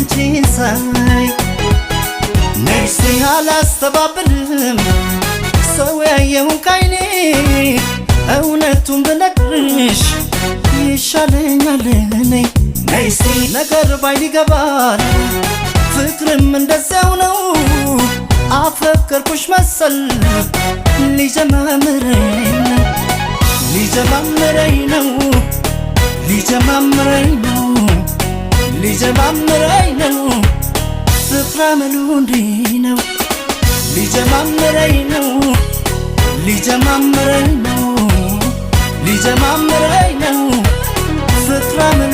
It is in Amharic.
አንቺን ሳይ። ነፍሴ አላስተባብልም ሰው ያየውን ካይኔ፣ እውነቱን ብነግርሽ ይሻለኛል እኔ። ነይስቲ ነገር ባይን ይገባል፣ ፍቅርም እንደዚያው ነው። አፈቀርኩሽ መሰል ሊጀማምረኝ ነው፣ ሊጀማምረኝ ነው፣ ሊጀማምረኝ ነው፣ ሊጀማምረኝ ነው። ፍቅር አመሉ እንዲህ ነው። ሊጀማምረኝ ነው፣ ሊጀማምረኝ ነው፣ ሊጀማምረኝ ነው። ፍቅር አመሉ